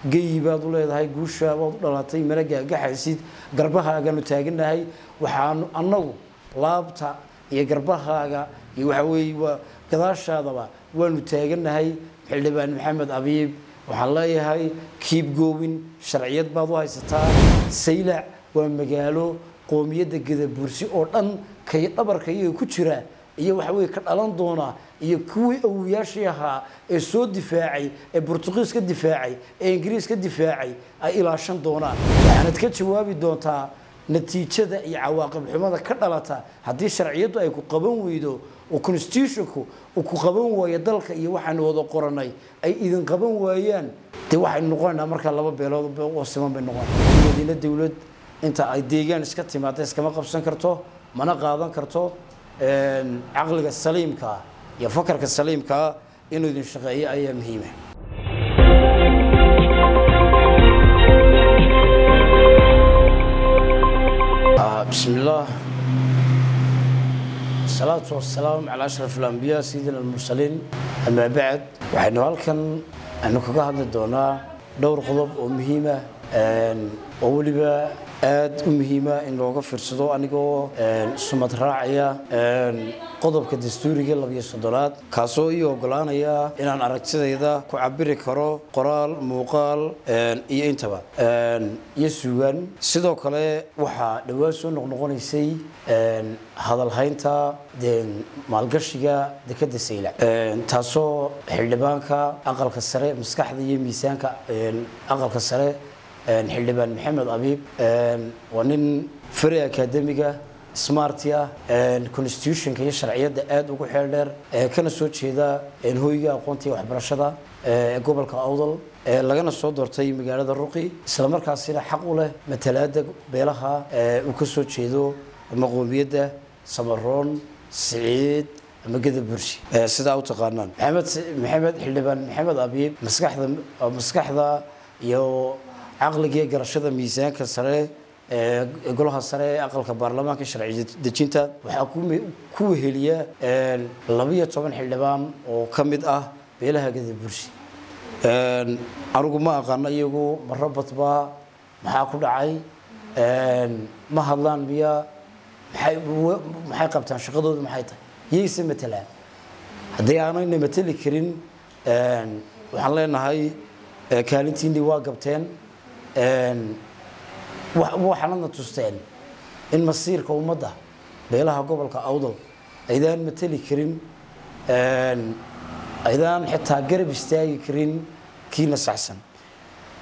Geyi baad u leedahay, guusha waad u dhalatay, mana gaagaxaysid. Garbahaaganu taaganahay, waxaanu annagu laabta iyo garbahaaga iyo waxa weeye waa gadaashaadaba waanu taaganahay. Xildhibaan Maxamed Abiib waxaan leeyahay keep going, sharciyad baad u haysataa. Saylac waa magaalo qoomiyadda Gadabuursi oo dhan kay dhabarka iyaga ku jira iyo waxa weye ka dhalan doona iyo kuwii awowayaashii ahaa ee soo difaacay, ee Burtuqiis ka difaacay, ee Ingiriis ka difaacay ay ilaashan doonaan. Waxaanad ka jawaabi doontaa natiijada iyo cawaaqib xumada ka dhalata haddii sharciyaddu ay ku qaban weydo oo constitutionku uu ku qaban waayo dalka iyo waxaanu wada qoranay ay idin qaban waayaan. Dee waxaynu noqonaynaa markaa laba beelood oo siman bay noqon. Dowladina dowlad inta ay deegaan iska timaada iskama qabsan karto, mana qaadan karto. Caqliga saliimkaa iyo fakarka saliimkaa inuu idin shaqeeyo ayaa muhiima. بسم الله الصلاة والسلام على أشرف الأنبياء سيدنا المرسلين، أما بعد، waxaynu halkan aynu kaga hadli doonaa dhowr qodob oo muhiima oo weliba aada u muhiima in looga fiirsado, anigoo sumad raacaya qodobka dastuuriga 32aad, kaasoo ii ogolaanaya inaan aragtidayda ku cabiri karo qoraal, muuqaal iyo intaba iyo suugaan. Sidoo kale waxaa dhowaan soo noqnoqonaysay hadalhaynta maalgashiga dekadda Saylac, taasoo xildhibaanka aqalka sare, maskaxda iyo miisaanka aqalka sare, xildhibaan Maxamed Abiib, waa nin fari academiga smart ah, constitutionka iyo sharciyadda aada ugu xeel dheer, kana soo jeeda hoyga aqoonta iyo waxbarashada ee gobolka Awdal, lagana soo doortay magaalada Ruqi, isla markaasina xaq u leh matalaada beelaha uu ka soo jeedo ama qoomiyadda Samaroon Siciid ama Gadabursi sidaa u taqaanaan. Maxamed xildhibaan Maxamed Abiib, maskaxda iyo caqliga iyo garashada miisaanka sare ee golaha sare ee aqalka baarlamaanka sharci dejinta, waxaa ku weheliya 12 xildhibaan oo ka mid ah beelaha Gadabursi. Anigu ma aqaano iyagu ma robotba, maxaa ku dhacay? Ma hadlaan miya? Maxay qabtaan? Shaqadoodu maxay tahay? Yayse matalaan? Haddii aanayna mateli karin, waxaan leenahay kaalintiinii waa gabteen, waxaanadna tusteen in masiirka ummadda beelaha gobolka Awdal aydaan mateli karin, aydaan xitaa garab istaagi karin kiina saxsan.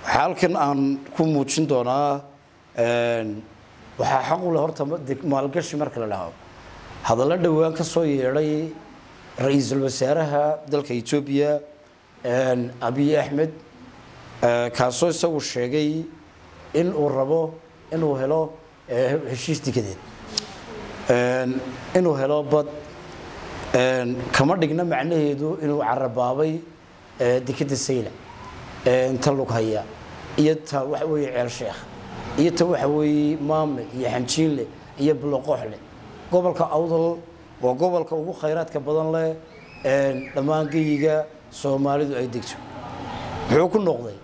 Waxaa halkan aan ku muujin doonaa, waxaa xaq u leh horta maalgashi marka la dhaho, hadallo dhowaan ka soo yeedhay ra-iisul wasaaraha dalka Etoobiya Abiy Axmed, kaasoo isagu sheegay in uu rabo inuu helo heshiis dikadeed, inuu helo bad. Kama dhigna macnaheedu inuu carabaabay dekada Sayla, ta Lughaya iyo ta waxa weeye Ceel Sheekh iyo ta waxa weeye Maame iyo Xanjiinle iyo Buloqooxle. Gobolka Awdal waa gobolka ugu khayraadka badan leh dhammaan geyiga Soomaalidu ay degto. Muxuu ku noqday?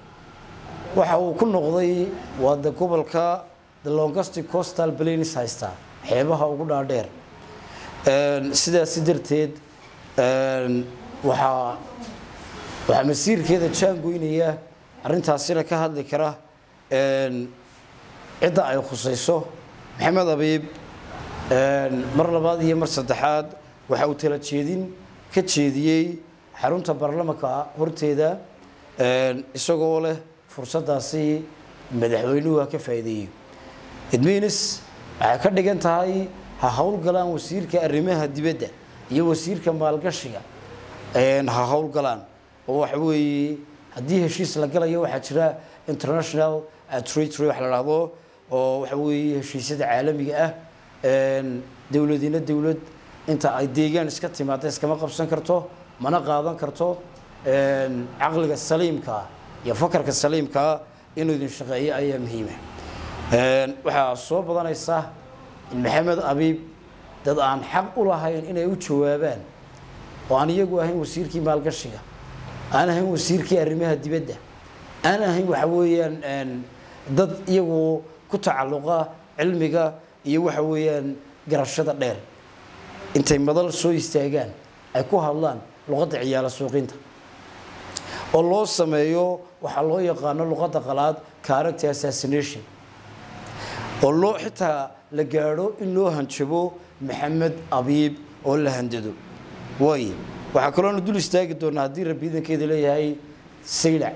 Waxa uu ku noqday waa de gobolka the longest coastal plains haystaa, xeebaha ugu dhaadheer. Sidaasi darteed waxaa masiirkeeda jaangoynaya, arrintaasina ka hadli kara cidda ay khusayso. Maxamed Abiib mar labaad iyo mar saddexaad waxa uu tala jeedin ka jeediyey xarunta baarlamanka horteeda, isagoo leh fursaddaasi madaxweynuhu ha ka faa'iideeyo. Idminis waxay ka dhigan tahay ha howlgalaan wasiirka arrimaha dibadda iyo wasiirka maalgashiga, ha howlgalaan. Oo waxa weeye haddii heshiis la galayo, waxaa jira international treaty wax la dhahdo, oo waxa weeye heshiisyada caalamiga ah. Dowladina dowlad inta ay deegaan iska timaada iskama qabsan karto, mana qaadan karto. Caqliga saliimkaa iyo fakarka saliimkaa inuu idin shaqeeyo ayaa muhiima. Waxaa soo badanaysa in Maxamed Abiib dad aan xaq u lahayn inay u jawaabaan, oo aan iyagu ahayn wasiirkii maalgashiga, aan ahayn wasiirkii arrimaha dibadda, Aan ahayn waxa weeyaan dad iyagu ku tacalluqa cilmiga iyo waxa weeyaan garashada dheer, intay madal soo istaagaan ay ku hadlaan luqadda ciyaala suuqinta oo loo sameeyo waxaa loo yaqaano luqadda qalaad character assassination, oo loo xitaa la gaadho in loo hanjabo Maxamed Abiib oo la handado. Waayo, waxaa kaloonu dul istaagi doonaa, haddii Rabbi idankeeda leeyahay, Saylac,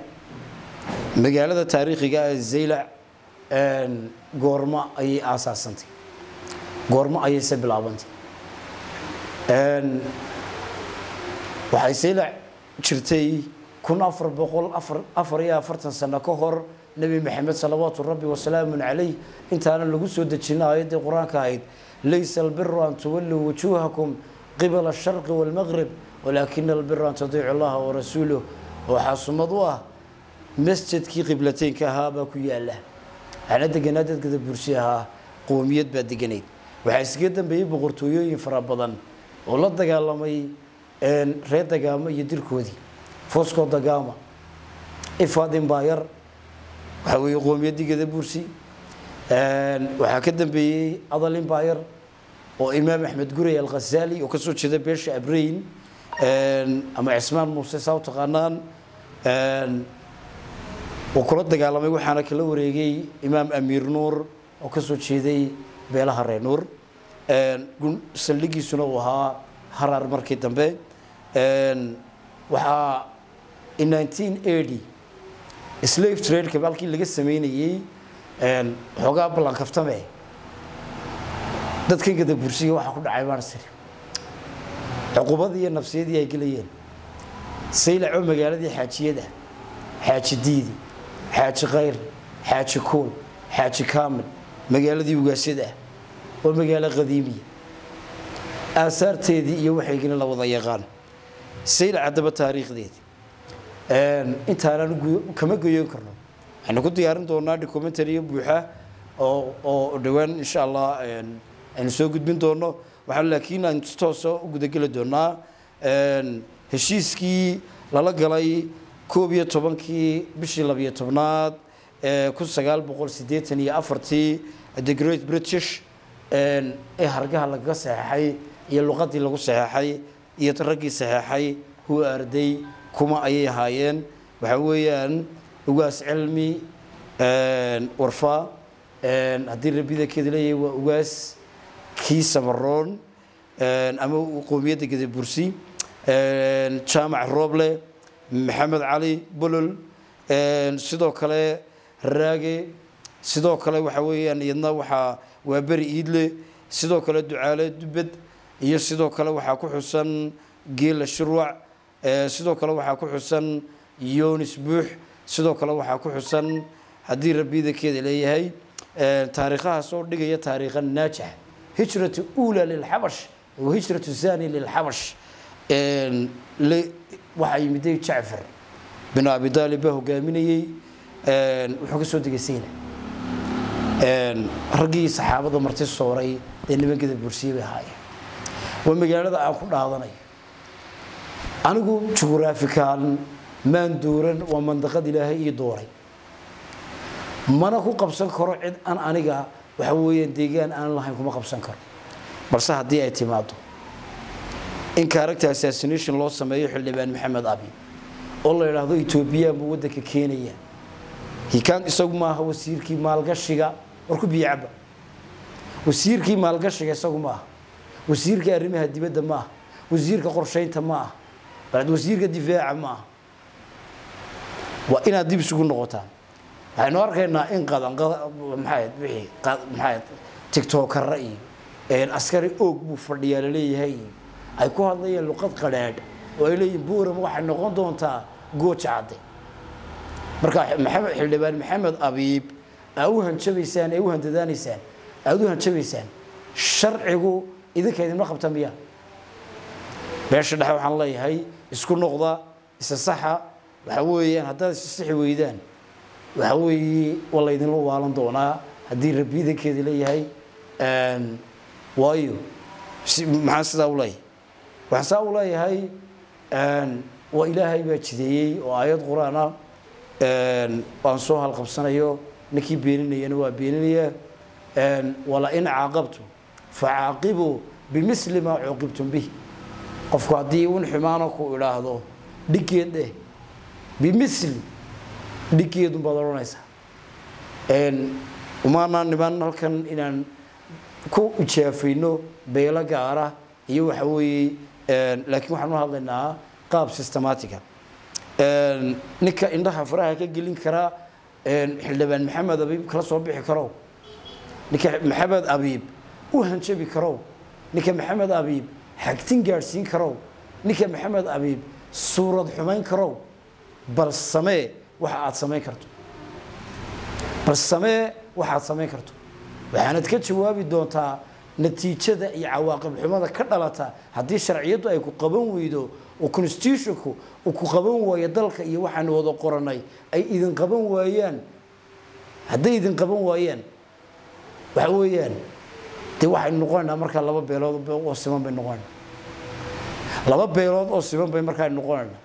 magaalada taariikhiga ah ee Zaylac. Goormo ayay aasaasantay? Goormo ayayse bilaabantay? Waxay Saylac jirtay 1444 sano ka hor Nebi Maxamed salawaatu Rabbi wasalaamun calayh, intaanan lagu soo dejin aayaddii Qur-aanka ahayd: "Laysa albiru an tuwalluu wujuuhakum qibala asharqi waalmaqrib, walaakina albiru an tutiicu Allaha warasuuluh. Waxaa sumad u ah masjidkii qiblateynka ahaa baa ku yaala. Waxaana deganaa dad Gadabursi ahaa, qoomiyad baa deganayd. Waxaa iskaga dambeeyey boqortooyooyin fara badan oo la dagaalamay reer Dagaamo iyo dirkoodii, Fosco Dagama, Ifad Empire, waxaa weeye qoomiyaddii Gadabursi. Waxaa ka dambeeyey Adal Empire oo Imaam Axmed Gurey Alkhasaali oo kasoo jeeda beesha Abrain ama Cismaan Muuse saa u taqaanaan oo kula dagaalamay, waxaana kala wareegay Imaam Amiir Nuur oo kasoo jeeday beelaha reer Nuur, saldhigiisuna uu ahaa Harar. Markii dambe waxaa in 1980 slave trade-ka halkii laga sameynayey xoogaa ballankaftame dadkan Gadabursiga waxaa ku dhacay baan siri cuqubadii iyo nafsiyadii ay gelayeen. Saylac oo magaaladii xaajiyada, Xaaji Diidi, Xaaji Khayr, Xaaji Kuul, Xaaji Kaamil, magaaladii ugaasyada ah, waa magaalo qadiimiya, aasaarteedii iyo waxaygina la wada yaqaan. Saylac haddaba taariikhdeedii intaanan kama goyon karno. Waxaynu ku diyaarin doonaa documentary buuxa oo dhowaan insha Allah aynu soo gudbin doono. Waxaa laakiin aan si toosa u gudageli doonaa heshiiskii lala galay 11-kii bishii 12aad 1984-tii the Great British ee Hargaha lagaga saxeexay iyo luqadii lagu saxeexay iyo raggii saxeexay, huwa arday kuma ayay ahaayeen. Waxaa weeyaan Ugaas Cilmi Warfa, haddii Rabbidakeeda leeyahay, waa ugaas kii Samaroon ama qoomiyadda Gadabursi, Jaamac Rooble, Maxamed Cali Bolol, sidoo kale Raage, sidoo kale waxa weeyaan iyadna waxaa waa Beri Iidle, sidoo kale Ducaale Dubed, iyo sidoo kale waxaa ku xusan Geela Shirwac, sidoo kale waxaa ku xusan Yonis Buux, sidoo kale waxaa ku xusan, haddii Rabbidakeeda leeyahay, taariikhahaas oo dhigaya taariikha naajax: hijratu uula lilxabash wa hijratu zani lilxabash. Waxaa yimiday Jacfar bin Abi Daalib baa hogaaminayey, wuxuu ka soo degay Sayla. Raggii saxaabada marti sooray dee nimankada Bursiye bay ahaayeen. Waa magaalada aan ku dhaadanayo anigu. Jugraafikaan maan dooran, waa mandaqad Ilaahay ii dooray, mana ku qabsan karo cid aan aniga waxa weeyaan deegaan aan lahayn kuma qabsan karo. Balse haddii ay timaado in character assassination loo sameeyo xildhibaan Maxamed Abi oo la yidhaahdo Etoobiyaan buu waddanka keenaya, hikaan isagu maaha wasiirkii maalgashiga. War ku biyo caba, wasiirkii maalgashiga isagu maaha, wasiirka arrimaha dibadda maaha, wasiirka qorsheynta ma aha, balad wasiirka difaaca ma aha. Waa inaad dib isugu noqotaan. Waxaynu arkaynaa in qadan maxay wixii maxay tiktokara iyo askari oog buu fadhiyaa laleeyahay iyo ay ku hadlayeen luqad qadhaadh oo ay leeyihin Buuram waxay noqon doontaa Gooja Cadde. Marka Maxamed, xildhibaan Maxamed Abiib, aa u hanjabaysaan ee u handadaanaysaan, aada u hanjabaysaan, sharcigu idinka idinma qabta miya? Beesha dhexe waxaan leeyahay isku noqda, isa saxa. Waxa weeyaan haddaad isa sixi weydaan, waxa weeye waa laydinla waalan doonaa, haddii Rabbi idankeeda leeyahay. Waayo, maxaan sidaa u leeyahay? Waxaan saa u leeyahay waa Ilaahay baa jideeyey oo aayad Qur-aan ah. Waan soo halqabsanayo, ninkii beeninayana waa beeninaya. Wala in caaqabtum facaaqibuu bimisli maa cuuqibtum bih. Qofku haddii un xumaano ku idhaahdo, dhiggeed dheh, bimisli dhiggeedun baad odhanaysaa. Umaanaa niman halkan inaan ku ijaafayno beelo gaara iyo waxa weeye, laakiin waxaan u hadlaynaa qaab systematica. Ninka indhaha faraha ka gelin karaa Xildhibaan Maxamed Abiib kala soo bixi karow, ninka Maxamed Abiib u hanjabi karow, ninka Maxamed Abiib xagtin gaadhsiin karow, ninka Maxamed Abiib suurad xumayn karow, bal samee waxa aad samayn karto, bal samee waxaad samayn karto. Waxaanad ka jawaabi doontaa natiijada iyo cawaaqib xumada ka dhalata haddii sharciyaddu ay ku qaban weydo oo constitutionku uu ku qaban waayo dalka iyo waxaanu wada qoranay ay idin qaban waayaan. Hadday idin qaban waayaan, waxa weeyaan dee waxaynu noqonaynaa markaa laba beelood oo siman bay noqonaynaa, laba beelood oo siman bay markaa noqonaynaa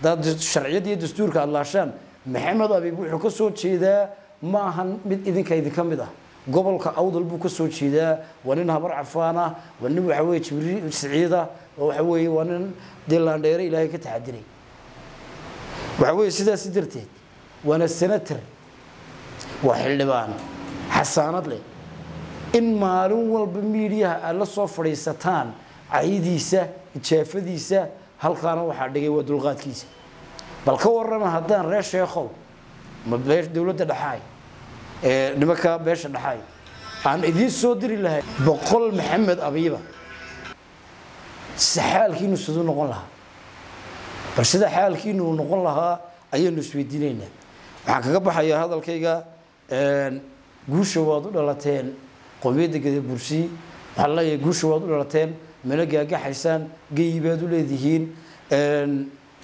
haddaad sharciyadda iyo dastuurka aada laashaan. Maxamed Abiib wuxuu ka soo jeedaa, ma ahan mid idinka idinka mid ah, gobolka Awdal buu ka soo jeedaa. Waa nin Habar Cafaan ah, waa nin waxa weeye Jibriil Siciid ah, waxa weeye waa nin dee laandheere Ilaahay ka taxadiray. Waxa weeye sidaasi darteed waana senator, waa xildhibaan xasaanad leh. In maalin walba miidiyaha aad la soo fadhiisataan caydiisa, ijaafadiisa, halkaana waxaa dhigay waa dulqaadkiisa. Bal ka warrama haddaan reer Sheekhow ma dowladda dhexaay ee nimanka beesha dhexaay aan idiin soo diri lahay 100 Maxamed Abiiba, xaalkiinu siduu noqon lahaa? Bal sida xaalkiinu uu noqon lahaa ayaynu isweydiinaynaa. Waxaan kaga baxayaa hadalkayga: guusha waad u dhalateen, qowmiyadda Gadabursi waxaan leeyahay, guusha waad u dhalateen, mana gaagaxaysaan, geyi baad u leedihiin,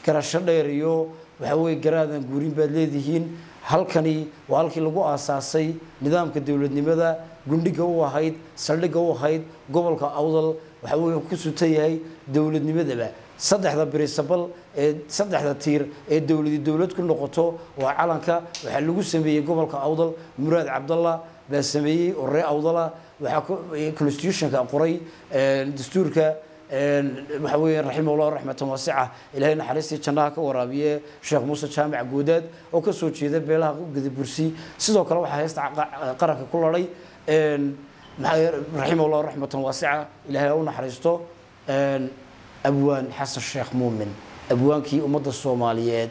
garasho dheer iyo waxa weeye garaadan guurin baad leedihiin. Halkani waa halkii lagu aasaasay nidaamka dowladnimada, gundhiga u ahayd, saldhigga u ahayd gobolka Awdal. Waxa weeye ku sutan yahay dowladnimadaba saddexda principle ee saddexda tiir ee dowladi dowlad ku noqoto waa calanka. Waxaa lagu sameeyey gobolka Awdal, Muraad Cabdallah baa sameeyey oo ree Awdala. Waxaa constitutionka qoray, dastuurka, waxa weeye raximahullah raxmatan waasica, Ilaahay naxariistii jannaha ka waraabiye, Sheekh Muuse Jaamac Goodaad oo ka soo jeeda beelaha Gadabursi. Sidoo kale waxaa heesta qaranka ku laray, raximahullah raxmatan waasica, Ilaahay ha u naxariisto, abwaan Xasan Sheekh Muumin, abwaankii ummadda Soomaaliyeed.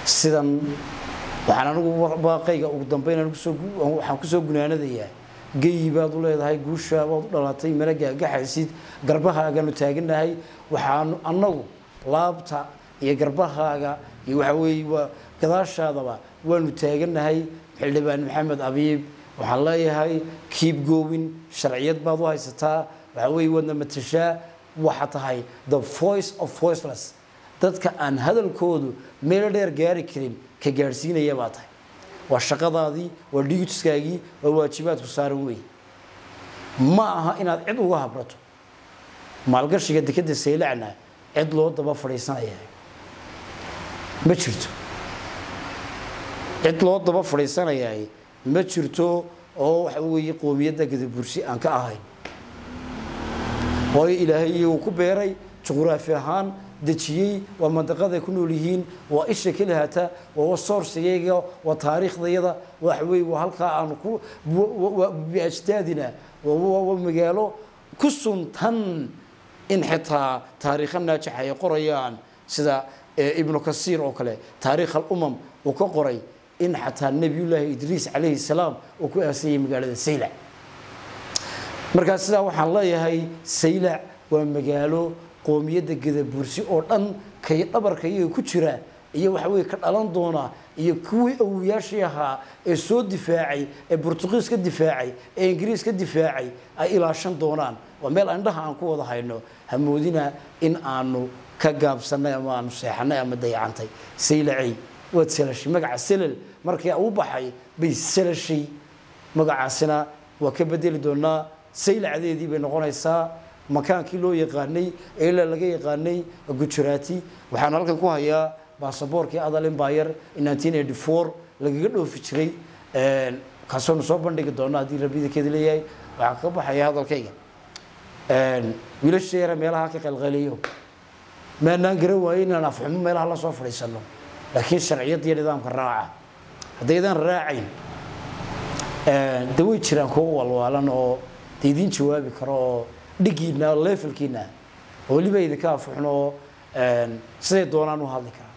Sidan waxaan anigu baaqayga ugu dambeyn waxaan kusoo gunaanadayaa: geyi baad u leedahay guusha, waad u dhalatay, mana gaagaxaysid, garbahaaganu taaganahay. Waxaanu annagu laabta iyo garbahaaga iyo waxa weeye waa gadaashaadaba waanu taaganahay. Xildhibaan Maxamed Abiib waxaan leeyahay keep going, sharciyad baad u haysataa, waxa weeye waadna matashaa. Waxa tahay the voice of voiceless, dadka aan hadalkoodu meel dheer gaari karin ka gaadhsiinaya baa tahay. Waa shaqadaadii, waa dutyskaagii, waa waajibaadku saaran wey. Ma aha inaad cid uga habrato. Maalgashiga dekadda Saylacna cid loo daba fadhiisanaya ma jirto, cid loo daba fadhiisanayaa ma jirto oo waxa weeye qoomiyadda Gadabursi aan ka ahayn, waayo Ilaahay iyagu ku beeray, juqraafi ahaan dejiyey, waa mandaqaday ku nool yihiin, waa isha kelihata, waa sourcegayga, waa taariikhdayada, waxa weeye waa halkaa aanu ku biajdaadina. Waa magaalo ku suntan in xitaa taariikha naajixa ay qorayaan, sida Ibnu Kasiir oo kale Taariikh Alumam uu ka qoray in xataa Nebiyullaahi Idriis calayhi salaam uu ku aasayay magaalada Saylac. Markaa sidaa waxaan leeyahay, Saylac waa magaalo qoomiyadda Gadabuursi oo dhan kay dhabarka iyaga ku jira iyo waxa weye ka dhalan doona iyo kuwii awoyaashii ahaa ee soo difaacay, ee Burtuqiis ka difaacay, ee Ingiriis ka difaacay ay ilaashan doonaan. Waa meel indhaha aan ku wada hayno. Hamoodina in aanu ka gaabsanay ama aanu seexanay ama dayacantay. Saylacay waad selashay, magaca selal markii uu baxay bay selashay, magacaasina waa ka bedeli doonaa, saylacdeedii bay noqonaysaa, makaankii loo yaqaanay ee ilaa laga yaqaanay Gujaraati. Waxaan halkan ku hayaa Baasaboorkii Adal Empire in 1984 lagaga dhoofi jiray, kaasoonu soo bandhigi doono haddii Rabbidakeeda leeyahay. Waxaan ka baxaya hadalkayga, wiilasha yara meelaha ka qalqaliyo, maanaan garan waayo inaan afxumo meelaha la soo fadhiisano, laakiin sharciyadda iyo nidaamka raaca. Haddaydaan raacayn, de way jiraan kuwa walwaalan oo de idiin jawaabi karo oo dhigiina, levelkiina, oo weliba idinka afxuno oo siday doonaan u hadli karaa.